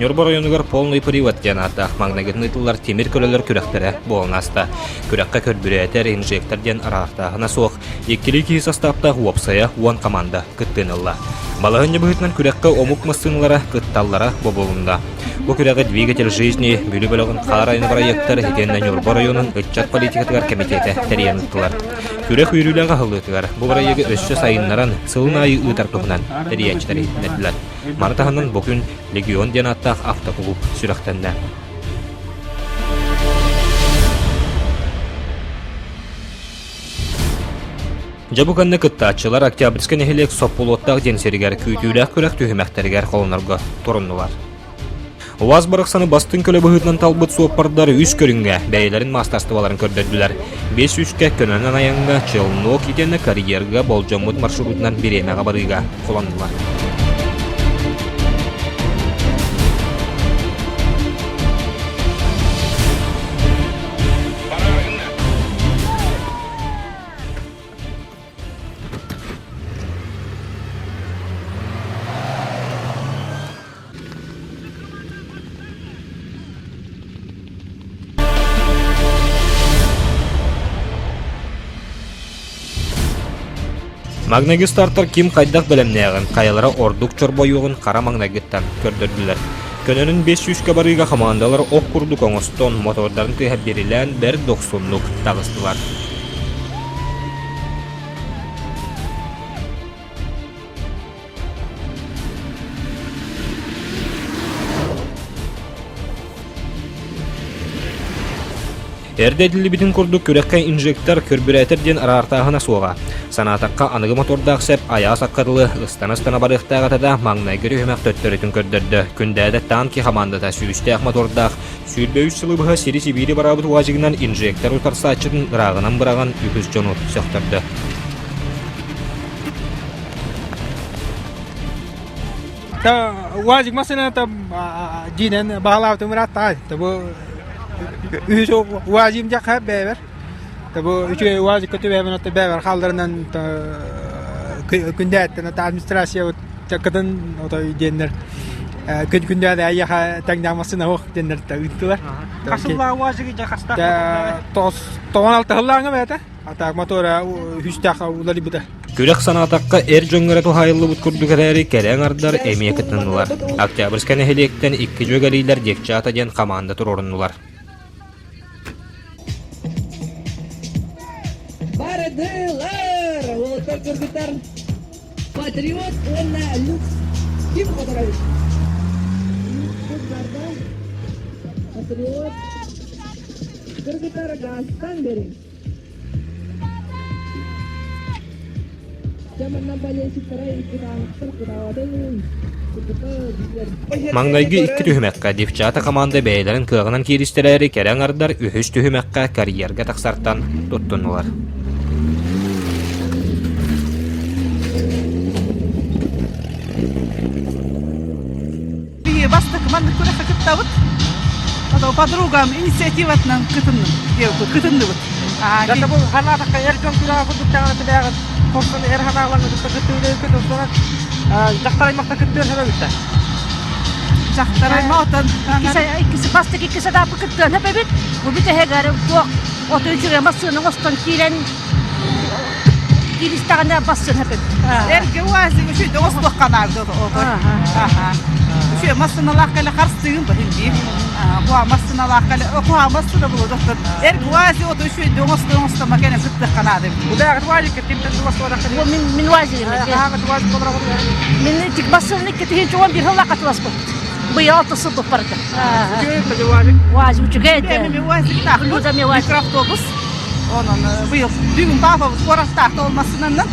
Ньурба оройуонугар полный привод диэн ааттаах маҥнайгытын ыытыллар тимир көлөлөр күрэхтэрэ буолан ааста. Күрэххэ көрбүрээтэр, инжектор диэн араартааһына суох, иккилии киһи састааптаах уопсайа 10 команда кыттыыны ылла. Балаһыанньа быһыытынан күрэххэ омук массыыналара кытталлара бобулунна. Бу күрэҕи «Двигатель жизни» Бүлүү бөлөҕүн хаар айаны бырайыактар итиэннэ Ньурба оройуонун ыччат политикатыгар кэмитиэтэ тэрийэн ыыттылар. Күрэх үөрүүлээх аһыллыытыгар бу бырайыагы өссө сайыннаран, сылын аайы ыытар туһунан тэрийээччилэр иһитиннэрдилэр. Маны таһынан бу күн «Легион» диэн ааттаах автокулууп сүрэхтэннэ. Дьэ бу кэннэ кыттааччылар Октябрьскай нэһилиэк Соппулуоттаах диэн сиригэр күүтүүлээх күрэх түһүмэхтэригэр холонорго туруннулар. УАЗ барахсаны бастыҥ көлө быһыытынан талбыт суоппардар үс көрүҥҥэ бэйэлэрин маастарыстыбаларын көрдөрдүлэр. Биэс үскэ көнөнөн айаҥҥа, челнок итиэннэ карьерга болдьоммут маршрутунан бириэмэҕэ барыыга холоннулар. Маҥнайгы стартар ким хайдах бэлэмнээҕин, хайалара ордук чорбойуоҕун хара маҥнайгыттан көрдөрдүлэр. Көнөнүн 500-кэ барыыга хамаандалар ох курдук оҥостон, мотордарын тыаһа бирилээн бэрт дохсуннук таҕыстылар. Эрдэ этиллибитин курдук күрэххэ инжектор, көрбүрээтэр диэн араартааһына суоҕа. Санаатахха, аныгы мотордаах сэп айаас акка дылы ыстана-ыстана барыахтаах этэ да, маҥнайгы түһүмэх төттөрүтүн көрдөрдө. Күндээдэ танки хамаандата сүүстээх мотордаах, 23 сылы быһа сири-сибиири бараабыт УАЗигынан инжектор утарсааччытын ырааҕынан быраҕан үгүс дьону сөхтөрдө. УАЗик массыыната дьиинэн баһылаабытым ырааттаҕай. Бу үһүс УАЗим дьахха бэйэбэр. Бу үчүгэй УАЗикка түбэһэбин отто бэйэбэр хаалларынан күндээттэн администрация кытын отой диэннэр күн күндээдэ айяха тэҥнээх массыына суох диэннэр ыыттылар. Хасыллаа УАЗиги дьэ хастаах Тоҕон алтыһыллааҥа бэйэтэ. А так мотора үстээх уларыйбыта. Күрэх санаатахха эр дьоҥҥо эрэ туһаайыллыбыт курдук эрээри кэрэ аҥардар эмиэ кытыннылар. Октябрьскай нэһилиэктэн икки дьүөгэлиилэр Девчата диэн хамаанда туруоруннулар. Бардылар! Уолаттар кыргыттар Патриот уонна Люкс ким хотороруй? Люкс барда. Патриот кыргыттар газтан бэриҥ. Маҥнайгы икки түһүмэххэ девчата команда бэйэлэрин кыаҕынан кииристэрээри кэрэ аҥардар үһүс түһүмэххэ карьерга тахсартан туттуннулар. Биһи бастакы маннык күрэххэ кыттабыт. Ото подругам инициативатынан кытынным. Кытынныбыт. Дата бу ханаатахха эр дьон күрэҕэ курдук даҕаны билээҕин хорсун эр ханаалаҥҥы кытта кыттыыны кытылсанан дьахтар аймахта кыттыан сөбөбүттэ. Дьахтар аймах отон Иккис бастакы иккис этапы кыттыан эбит. Бу бүтэһигэр туох оту үчүгэй массыына оҥостон киирэн кииристэҕинэ бассыан эбит. Эргэ УАЗик үчүгэй оҥостуохха наада ото. Үчүгэй массыыналаах кэлэ харыстыгын баһын биир. Куһаҕан массыыналаах кэлэ куһаҕан массыына булу доктор. Эргэ УАЗик ото үчүгэй оҥосто оҥостомо кэлэ кыттыахха наада эбит. Удааҕыт УАЗикка кимтэн тугас Мин мин УАЗигым. Хаһааҥы УАЗик олорогун? Мин тик массыынаны икки 11 сыл лакатыласпыт. Быйыл алты сыл барда. Үчүгэй УАЗик. УАЗик үчүгэй этэ. Эми УАЗиктаах. Микроавтобус. Онон быйыл бүгүн папабыт куораттаахта ол массыынанан.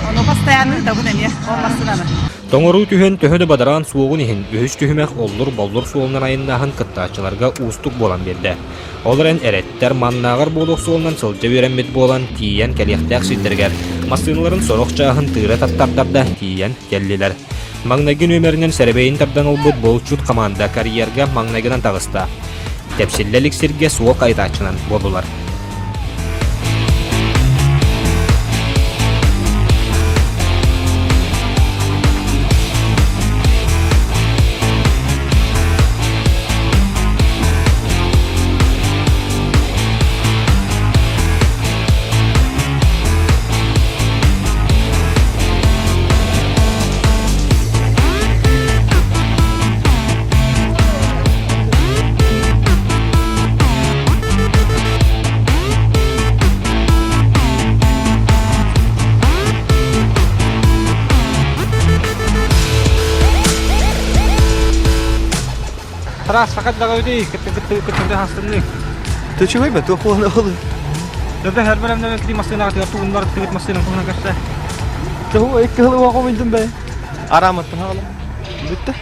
Ону постоянно ыытабын эмиэ ол массыынаны. Тоҥоруу түһэн төһө да бадараан суоҕун иһин, үһүс түһүмэх оллур-боллур суолунан айаннааһын кыттааччыларга уустук буолан биэрдэ. Ол эрэн эрэттэр маннааҕар буолуох суолунан сылдьа үөрэммит буолан, тиийэн кэлиэхтээх сирдэригэр массыыналарын сорох чааһын тыыра таттардар да тиийэн кэллилэр. Маҥнайгы нүөмэринэн сэрэбэйин тардан ылбыт булчут хамаанда карьерга маҥнайгынан таҕыста. Тэпсиллэ илик сиргэ суол хайытааччынан буоллулар. Трассаға даҕа кытты хастынны. Төчүгэй бе туох буолан ол. Дөрдө һәр бөлөмнөн кити массыынаҕа тыгар тугуннар тыгыт массыынан туһунан көрсө. Туһу икки хыл уоҕум ыйдым бе. Арааматтан хаалам. Бүттэ.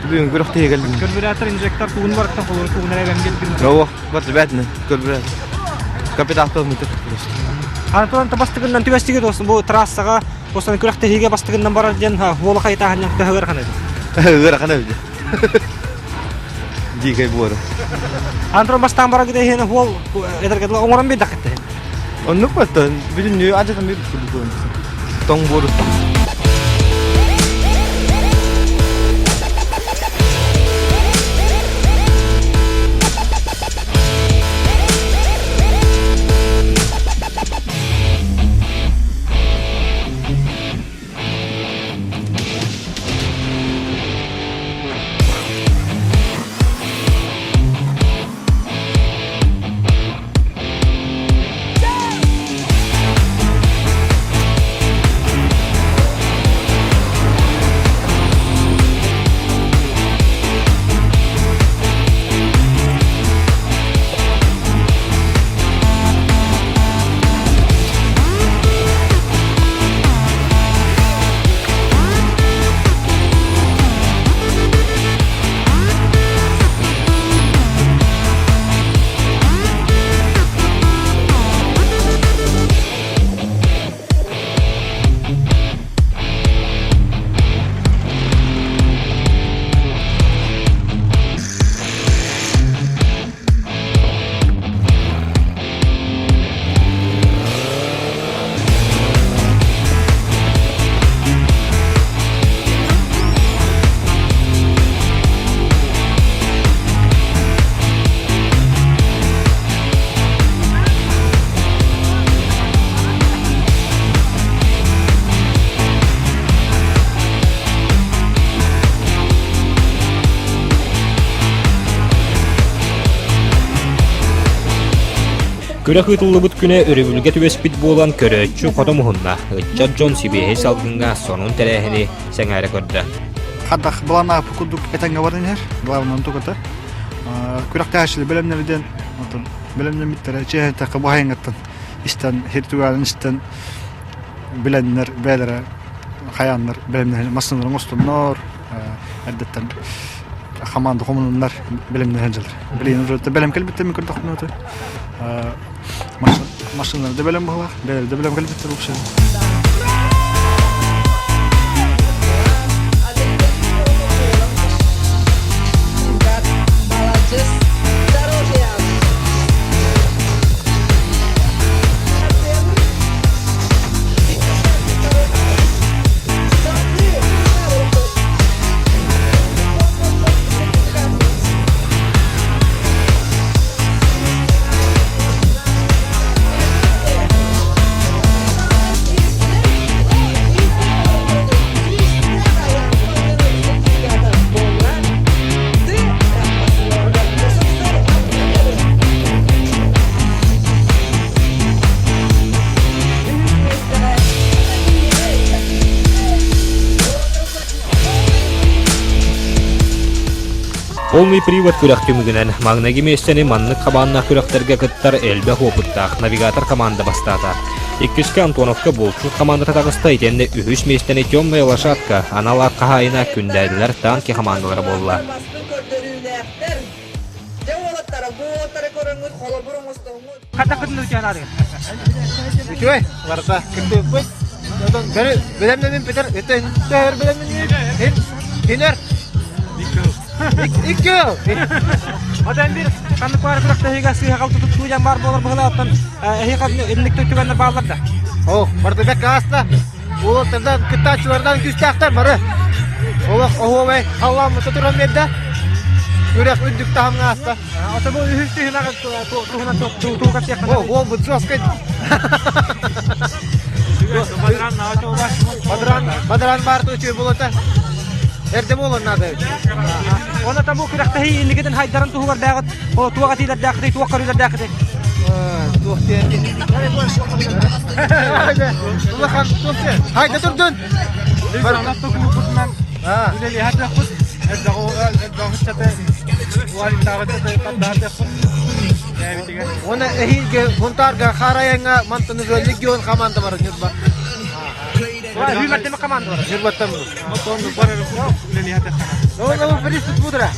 Бүгүн күрэх тиһэ кэлдим. Карбюратор, инжектор тугун барыттан холур тугун эрэ бэмгел Оо, бар бэтин карбюратор. Капитал мытыр. Антон бастыгынан түбэстиги досун бу трассаға осан күрэхтэһиигэ бастыгынан барар диэн уола хайытааһын төһөгөр ханады. Ыарахан эбит. Дикой буора. Антон бастаан барар гидэ уол эдэргэ оҥорон биэрдэххиттэ. Оннук баттан бүтүннүү адьатан bir курдук Тоҥ буору. Күрэх ыытыллыбыт күнэ өрөбүлгэ түбэспит буолан көрөөччү хото муһунна. Ыччат дьон сибиэһэй салгыҥҥа сонун тэрээһини сэҥээрэ көрдө. Хадах былаана курдук этэҥҥэ баран иһэр. Главное онтуката. Күрэхтэһээччилэр бэлэмнэриден отон бэлэмнэммиттэрэ чиэһэнтэххэ бу хайыҥҥаттан истэн хиртүгаарын истэн билэннэр бэйэлэрэ хайааннар бэлэмнэһэн массыыналарын оҥостоннор эрдэттэн хамаанда хомунуннар бэлэмнэһэн дьылар. Билигин уже бэлэм кэлбиттэр мин көрдөхпүнэ ото машиналар да бэлэм буолар, бэйэлэр да бэлэм кэлбиттэр вообще. Полный привод күрэх түмүгүнэн маҥнайгы миэстэни маннык хабааннаах күрэхтэргэ кыттар элбэх уопуттаах навигатор команда бастаата. Иккискэ Антоновка булчут командата таҕыста итиэннэ үһүс миэстэни Темная лошадка анал аат хаһаайына күндээдилэр танки хамаандалара буолла. Үчүгэй, барыта кыттыыппыт. Отон бары бэлэмнэнин бүтэр, өтөн төһөр бэлэмнэнин. Хинер. Икки жыл. Отон бир ханнык баар күрэхтэһиигэ сыыһа тутуп тууйан баар буолар быһылааттан эһиэхэ инник түгэннэр бааллар да. О, барыта кааста. Уолаттардан, кыттааччылардан күүстээхтэр бары. Олох оһуобай халлааммыта туран биэрдэ. Күрэх үрдүк таһымҥа ааста. Ото бу үһүс түһүмэҕи туһунан тугу кэпсиэххэ О, уолбут жесткай. Бадран, бадран баар үчүгэй буолата. Эрдэ буолан наада. Оны там бу күрэхтэһии инникитин хайдарын туһугар дааҕыт, туох этиилэрдээххитий, туох көрүүлэрдээххитий? Туох диэн. Улахан туох диэн. Хайда турдун. Үлэлиэхэ тыахпыт, элбэҕи ыччаты. Уаликтааҕыта тардаатыахпыт. Бэйэбитигэр. Уонна эһиилги Сунтаарга Хаарайаҥҥа мантан регион команда бар Ньурба. Сүүмэрдэмэ команда бар. Ньурбаттан. Оттон бар үлэлиһэтэх. Ол приступ будра.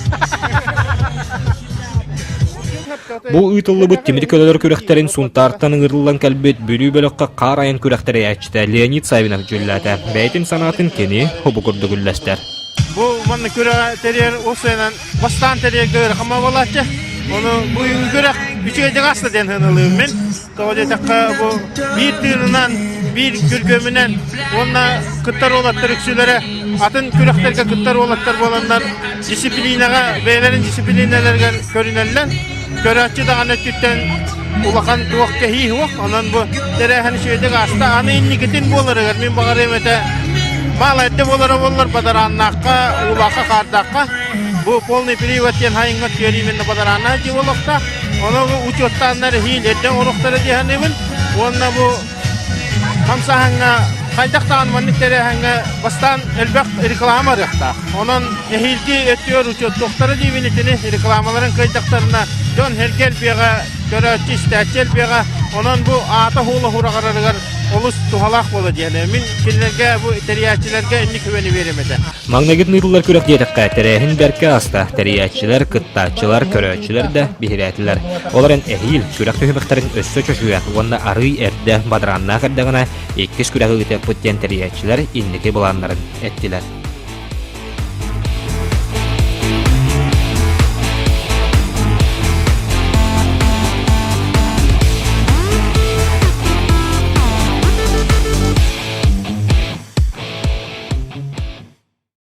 Бу ыытыллыбыт тимир көлөлөр күрэхтэрин Сунтаартан ыҥырыллан кэлбит Бүлүү бөлөххө хаар айан күрэхтэрийээччитэ Леонид Савинов дьүүллээтэ. Бэйэтин санаатын кини хобу курдук үллэстэр. Бу манна күрэҕи тэрийэр уопсайынан бастаан тэрийэргэ ыарахан буолааччы. Ону бу күрэх үчүгэйдик ааста диэн сыаналыыбын мин. Тоҕо диэтэххэ бу биир тыынынан, биир күргүөмүнэн уонна кыттар уолаттар үксүлэрэ атын күрэхтэргэ кыттар уолаттар буоланнар дисциплинаҕа бэйэлэрин дисциплиналарыгар көрүнэллэр. Көрөөччү даҕаны өттүттэн улахан туох кэһии суох. Онон бу тэрээһин үчүгэйдик ааста. Аны инникитин буоларыгар мин баҕарыам этэ маала эрдэ буолара буоллар бадарааннаахха, уулаахха, хаардаахха бу полный привод диэн хайыҥҥа түөр именно бадарааннаах дии буолуохтаах. Ону бу учуоттааннар эһиил эрдэ оҥоруохтара дии саныыбын. Уонна бу хамсааһыҥҥа хайдах даҕаны маннык тэрээһиҥҥэ бастаан элбэх реклама барыахтаах. Онон эһиилги өттүгэр учуоттуохтара диибин итини рекламаларын кыайдахтарына дьон сэргэ элбиэҕэ, көрөөччү, истээччи элбиэҕэ. Онон бу аата хуола хураҕарарыгар олус туһалаах буола диэн. Мин кинилэргэ бу тэрийээччилэргэ инник сүбэни биэриэм этэ. Маҥнайгытын ыытыллар күрэх диэтэххэ, тэрээһин бэркэ ааста. Тэрийээччилэр, кыттааччылар, көрөөччүлэр да биһирээтилэр. Ол эрэн эһиил күрэх түһүмэхтэрин өссө чочуйан уонна арыый эрдэ бадарааннаах эрдэҕинэ иккис күрэҕи ыытыахпыт диэн тэрийээччилэр инники былааннарын эттилэр.